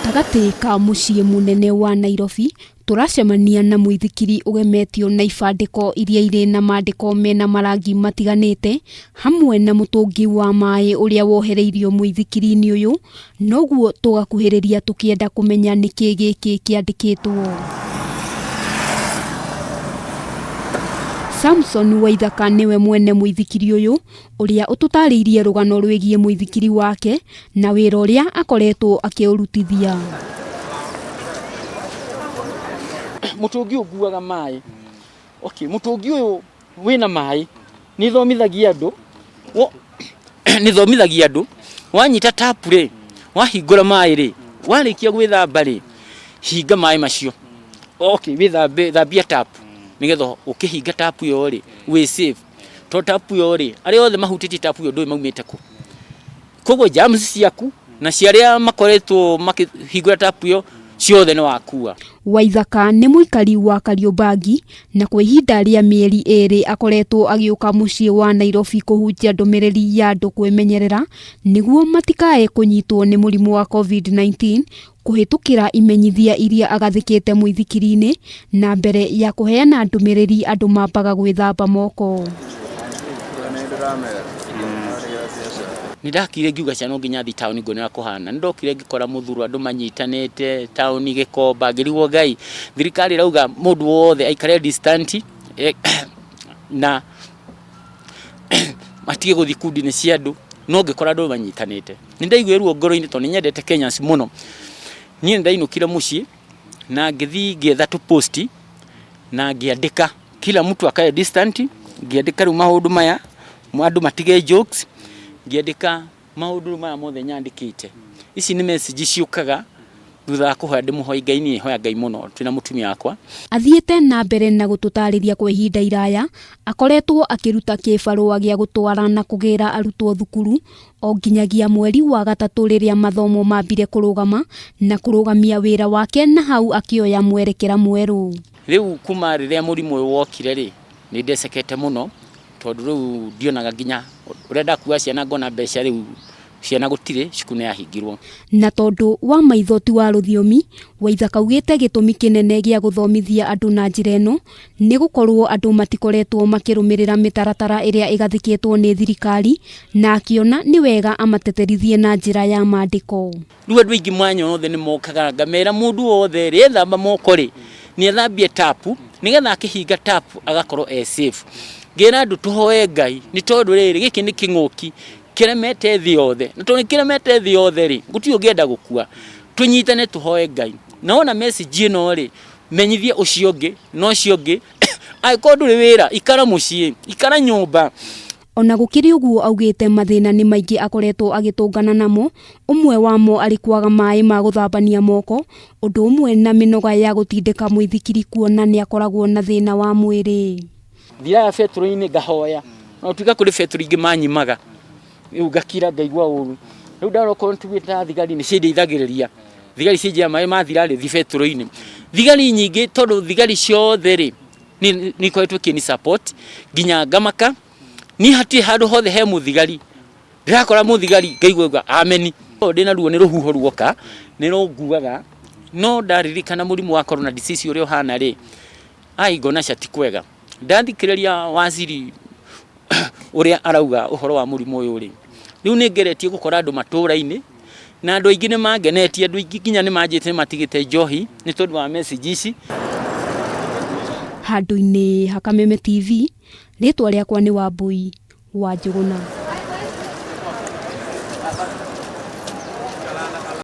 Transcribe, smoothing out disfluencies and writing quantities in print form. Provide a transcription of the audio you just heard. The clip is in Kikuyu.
Gatagatĩ ka mũciĩ mũnene wa Nairobi, tũracemania na mũithikiri ũgemetio na ibandĩko iria irĩ na mandĩko mena marangi matiganĩte, hamwe na mũtũngi wa maĩ ũrĩa wohereirio mũithikiri-inĩ ũyũ, noguo tũgakuhĩrĩria tũkĩenda kũmenya nĩkĩ gĩkĩ kĩandĩkĩtwo. Samson Waithaka nĩwe mwene mũithikiri ũyũ, ũrĩa ũtũtarĩirie rũgano rwĩgiĩ mũithikiri wake na wĩra ũrĩa akoretwo akĩũrutithia. Mũtũngi ũyũ nguaga maĩ. Okay, mũtũngi ũyũ wĩna maĩ nĩ thomithagia andũ nĩ thomithagia andũ wanyita tap rĩ wahingũra maĩ rĩ warĩkia gwĩthamba rĩ hinga maĩ macio. Okay, wĩthambe thambia tap nĩgetha ũkĩhinga tap ĩyo rĩ wĩ safe. To tap ĩyo rĩ arĩa othe mahutĩtie tap ĩyo ndũĩ maumĩte kũ. Koguo germs ciaku na cia arĩa makoretwo makĩhingũra tap ĩyo ciothe nĩ wakua. Waithaka nĩ mũikari wa Kariobangi na kwa ihinda rĩa mĩeri ĩrĩ akoretwo agĩũka mũciĩ wa Nairobi kũhunjia ndũmĩrĩri ya andũ kwĩmenyerera nĩguo matikae kũnyitwo nĩ mũrimũ wa Covid-19 kũhĩtũkĩra imenyithia iria agathĩkĩte mũithikiri-inĩ, na mbere ya kũheana ndũmĩrĩri andũ mambaga gwĩthamba moko. Nĩ ndakire ngiuga ciana no nginya thiĩ taũni ngone ũrĩa kũhana. Nĩ ndokire ngĩkora mũthuro andũ manyitanĩte taũni Gĩkomba, ngĩrigwo Ngai, thirikari ĩrauga mũndũ wothe aikare distant na matige gũthiĩ ikundi-inĩ cia andũ, no ngĩkora andũ manyitanĩte. Nĩ ndaiguire ruo ngoro-inĩ tondũ nĩ nyendete Kenyans mũno. Niĩ nĩ ndainũkire mũciĩ na ngĩthiĩ ngĩetha tũ post na ngĩandĩka kila mtu akae distant, ngĩandĩka rĩu maũndũ maya, andũ matige jokes, ngĩandĩka maũndũ rĩu maya mothe nyandĩkĩte. Ici nĩ message ciũkaga thutha wa kũhoya ndĩmũhoe Ngai, niĩ hoya Ngai mũno twĩna mũtumia wakwa. Athiĩte na mbere na gũtũtarĩria kwa ihinda iraya akoretwo akĩruta kĩbarũa gĩa gũtwara na kũgĩra arutwo thukuru o nginyagia mweri wa gatatũ rĩrĩa mathomo mambire kũrũgama na kũrũgamia wĩra wake na hau akĩoya mwerekera mwerũ. Rĩu kuma rĩrĩa mũrimũ ũyũ wokire rĩ, nĩ ndecekete mũno tondũ rĩu ndionaga nginya ũrĩa ndakuaga ciana ngona mbeca rĩu ciana gũtirĩ, cukuru nĩ yahingirwo. Na tondũ wa maitho ti wa rũthiomi, Waithaka augĩte gĩtũmi kĩnene gĩa gũthomithia andũ na njĩra ĩno nĩ gũkorwo andũ matikoretwo makĩrũmĩrĩra mĩtaratara ĩrĩa ĩgathĩkĩtwo nĩ thirikari na akĩona nĩ wega amateterithie na njĩra ya mandĩko. Rĩu andũ aingĩ mwanya othe nĩ mokaga ngamera mũndũ wothe rĩ ethamba moko rĩ nĩ athambie tapu nĩgetha akĩhinga tapu agakorwo e safe. Ngera andũ tũhoe Ngai nĩ tondũ rĩrĩ gĩkĩ nĩ kĩng'ũki kĩremete thĩ yothe na tondũ nĩ kĩremete thĩ yothe rĩ gũtirĩ ũngĩenda gũkua. Tũnyitane tũhoe Ngai na wona message ĩno rĩ menyithie ũcio ũngĩ na ũcio ũngĩ angĩkorwo ndũrĩ wĩra ikara mũciĩ ikara nyũmba. Ona gũkĩrĩ ũguo augĩte mathĩna nĩ maingĩ akoretwo agĩtũngana namo, ũmwe wamo arĩ kwaga maĩ ma gũthambania moko, ũndũ ũmwe na mĩnoga ya gũtindĩka mũithikiri kuona nĩakoragwo na thĩna wa mwĩrĩ. Thiaga betũrũ-inĩ ngahoya, ona gũtuĩka kũrĩ betũrũ ingĩ manyimaga, rĩu ngakira ngaigua ũru. Rĩu ndarora okorwo nĩ tuge ta thigari nĩ cindeithagĩrĩria, thigari cinjĩraga maĩ mathira rĩ, thiĩ betũrũ-inĩ. Thigari nyingĩ tondũ thigari ciothe rĩ, nĩ ikoretwo ikĩni support nginya ngamaka, niĩ hatirĩ handũ hothe he mũthigari, ndĩrakora mũthigari ngaigua auga ameni. Ndĩna ruo nĩ rũhuho ruoka, nĩ rũnguaga, no ndaririkana mũrimũ wa corona disease ũrĩa ũhana rĩ, ai ngona ca ti kwega. Ndathikĩrĩria waziri ũrĩa arauga ũhoro wa mũrimũ ũyũ rĩ, rĩu nĩ ngeretie gũkora andũ matũra-inĩ, na andũ aingĩ nĩ mangenetie, andũ aingĩ nginya nĩ manjĩte nĩ matigĩte njohi nĩ tondũ wa message ici. Handũ-inĩ ha Kameme TV, rĩtwa rĩakwa nĩ Wambũi wa Njũgũna.